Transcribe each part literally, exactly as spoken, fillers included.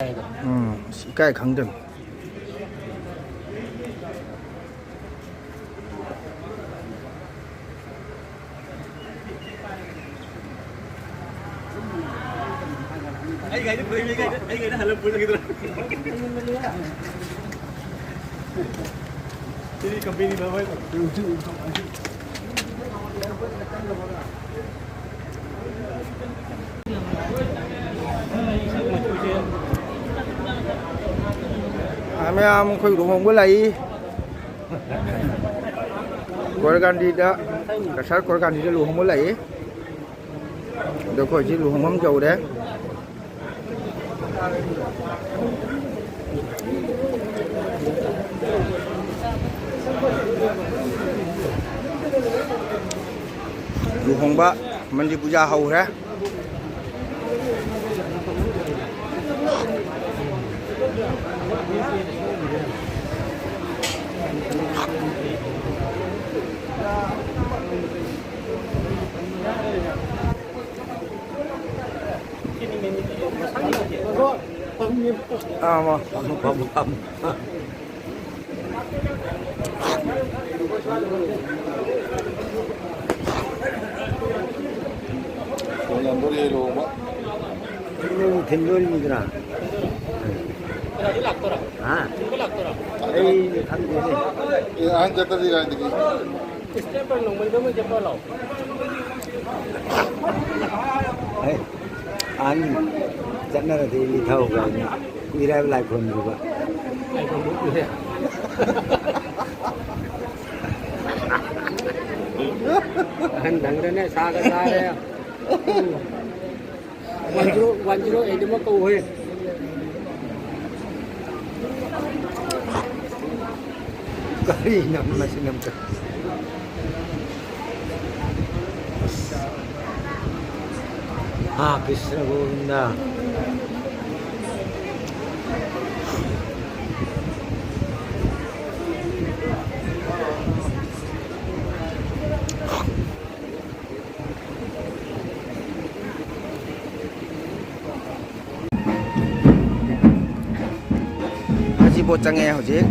ꯎꯝ, ꯑꯁ, ꯏꯀꯥꯏ ꯈꯪꯗꯕꯅꯤ꯫ ꯑꯩ ꯒꯥꯔꯤꯗ ꯄꯨꯔꯛꯏ, ꯑꯩ ꯒꯥꯔꯤꯗ, ꯑꯩ ꯒꯥꯔꯤꯗ ꯍꯜꯂ ꯄꯨꯔꯛꯈꯤꯗ꯭ꯔꯣ? ꯁꯤꯗꯤ ꯀꯝꯄꯦꯅꯤ ꯂꯧ ꯍꯥꯏꯗꯣ꯫ ꯃꯌꯥꯝ ꯑꯩꯈꯣꯏ ꯂꯨꯍꯣꯡꯕ ꯂꯥꯛꯏ꯫ ꯀꯣꯔꯒꯥꯟꯗꯤꯗ, ꯀꯁꯥꯔ ꯀꯣꯔꯒꯥꯟꯗꯤꯗ ꯂꯨꯍꯣꯡꯕ ꯂꯥꯛꯏ꯫ ꯑꯗꯣ ꯑꯩꯈꯣꯏ ꯍꯧꯖꯤꯛ ꯂꯨꯍꯣꯡꯐꯝ ꯌꯧꯔꯦ꯫ ꯂꯨꯍꯣꯡꯕ ꯃꯟꯗꯤ ꯄꯨꯖꯥ ꯍꯧꯈ꯭ꯔꯦ꯫ ꯑꯥ, ꯃꯥ, ꯐꯝꯃꯨ, ꯐꯝꯃꯨ, ꯐꯝꯃꯨ꯫ ꯌꯥꯝ ꯂꯣꯏꯔꯦ ꯂꯨꯍꯣꯡꯕ꯫ ꯅꯪ ꯊꯤꯟꯗꯣꯔꯤꯃꯤꯗꯅ꯫ ꯀꯅꯥꯗꯤ ꯂꯥꯛꯇꯣꯏꯔꯥ? ꯍꯥ? ꯊꯤꯟꯕ ꯂꯥꯛꯇꯣꯏꯔꯥ? ꯑꯩ ꯈꯪꯗꯦꯅꯦ꯫ ꯑꯦ, ꯑꯍꯟ ꯆꯠꯇ꯭ꯔꯗꯤ ꯀꯥꯏꯗꯒꯤ? ꯏꯁꯇꯦꯄꯔ ꯅꯣꯡꯃꯩꯗꯣ ꯑꯃ ꯆꯦꯞꯄ ꯂꯥꯎ꯫ ꯍꯩ, ꯑꯍꯟ ꯆꯠꯅꯔꯗꯤ ꯂꯤꯊꯧ ꯀꯥꯏꯅ ꯀꯨꯏꯔꯦ ꯍꯥꯏꯕ ꯂꯥꯏ ꯈꯨꯔꯨꯝꯗꯕ꯫ ꯂꯥꯏ ꯈꯨꯔꯨꯝꯕ ꯀꯨꯏꯔꯦ꯫ ꯑꯍꯟ ꯊꯪꯗꯅꯦ ꯁꯥꯒ ꯁꯥꯔꯦ꯫ One zero, one zero eight ꯑꯃ ꯀꯧꯍꯦ꯫ ꯀꯔꯤꯅꯣ ꯃꯁꯤꯅ ꯑꯃꯨꯛꯀ? ꯍꯥ, ꯀ꯭ꯔꯤꯁꯅ ꯒꯣꯕꯤꯟꯗ꯫ ꯄꯣꯠ ꯆꯪꯉꯦ ꯍꯧꯖꯤꯛ꯫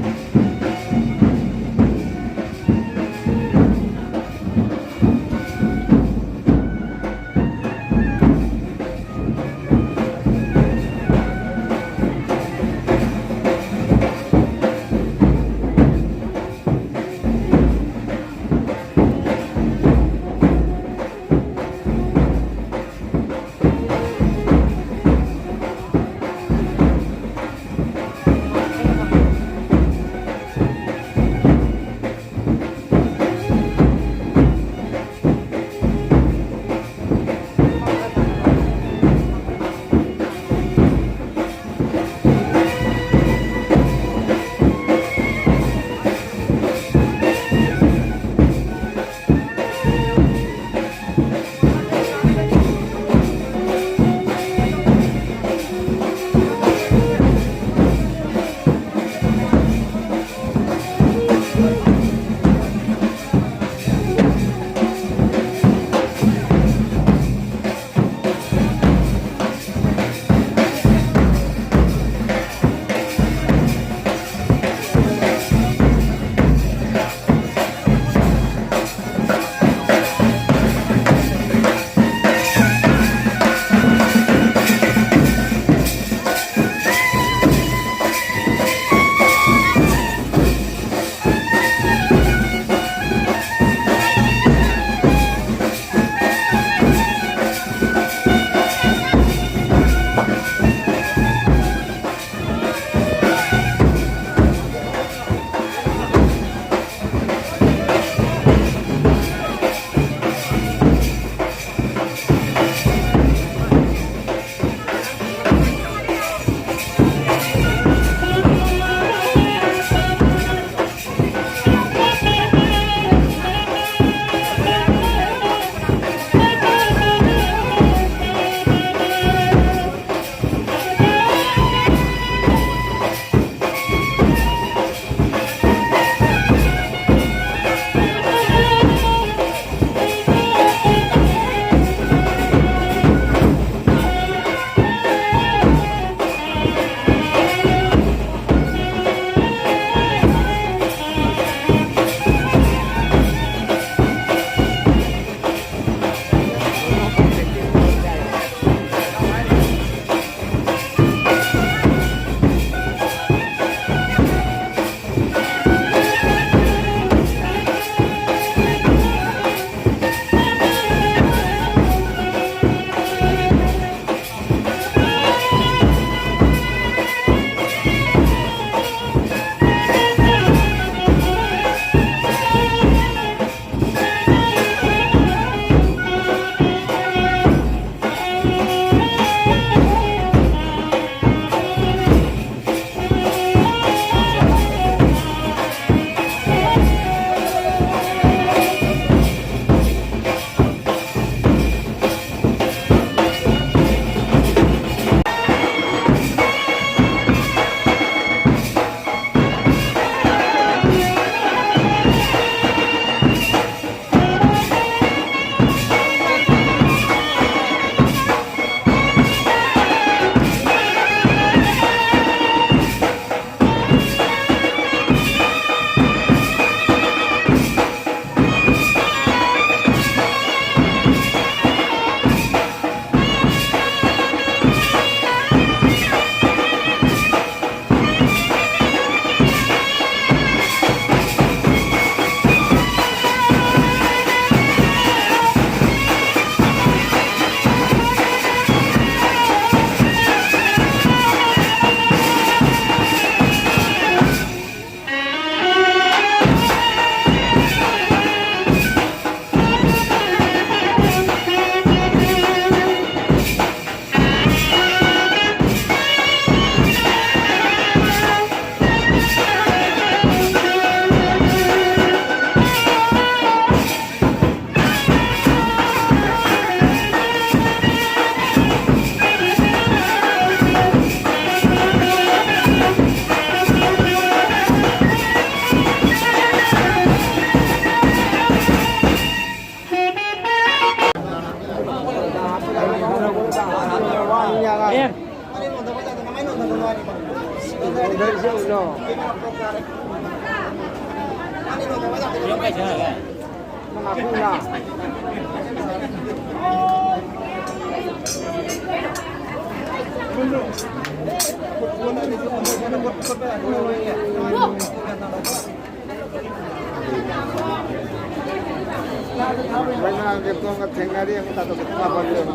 ꯂꯥꯏꯅꯥꯒꯤ ꯇꯣꯡꯒ ꯊꯦꯡꯅꯔꯤ ꯑꯃ ꯇꯥꯇꯣ ꯃꯥꯄꯜ ꯂꯩꯕ꯫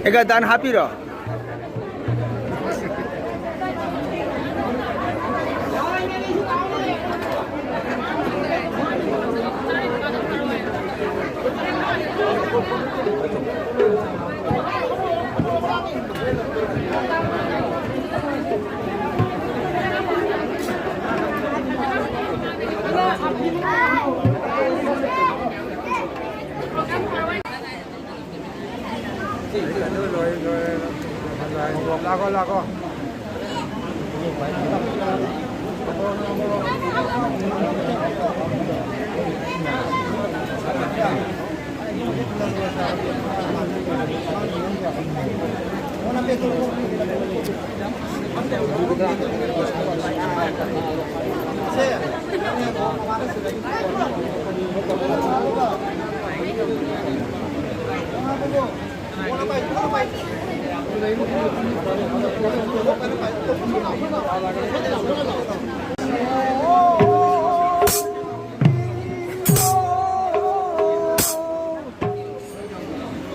ꯑꯦꯒ ꯗꯥꯟ ꯍꯥꯞꯄꯤꯔꯣ? ꯂꯥꯛꯈꯣ, ꯂꯥꯛꯈꯣ꯫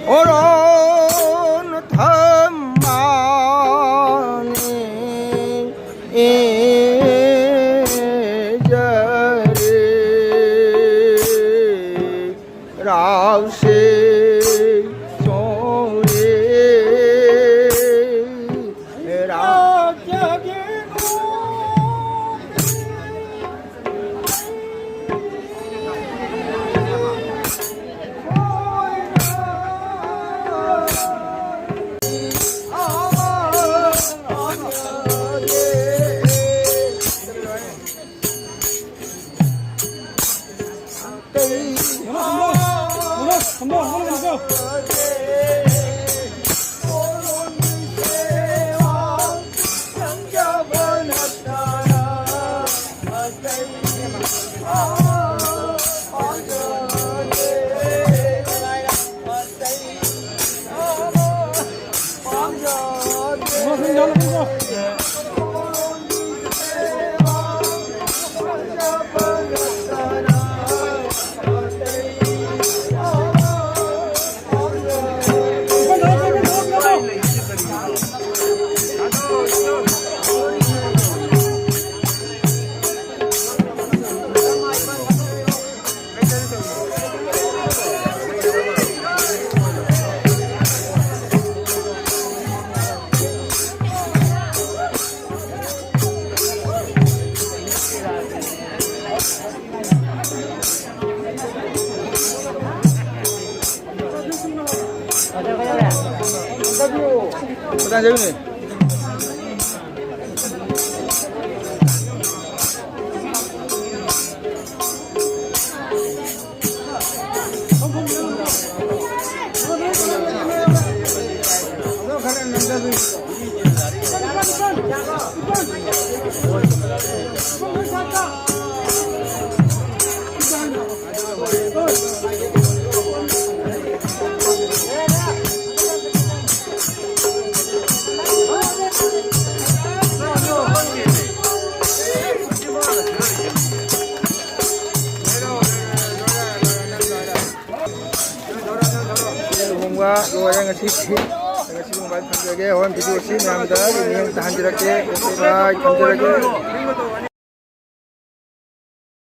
Oron thamani jare rao se sore rao jage no. ꯂꯨꯍꯣꯡꯕ ꯂꯣꯏꯔꯦ ꯉꯁꯤꯗꯤ꯫ ꯉꯁꯤ ꯂꯨꯍꯣꯡꯕ ꯊꯝꯖꯔꯒꯦ꯫ ꯍꯣꯔꯦꯟ ꯚꯤꯗꯤꯑꯣꯁꯤ ꯃꯌꯥꯝꯗ ꯌꯦꯡ ꯇꯥꯍꯟꯖꯔꯛꯀꯦ꯫ ꯕꯥꯏ ꯕꯥꯏ, ꯊꯝꯖꯔꯒꯦ꯫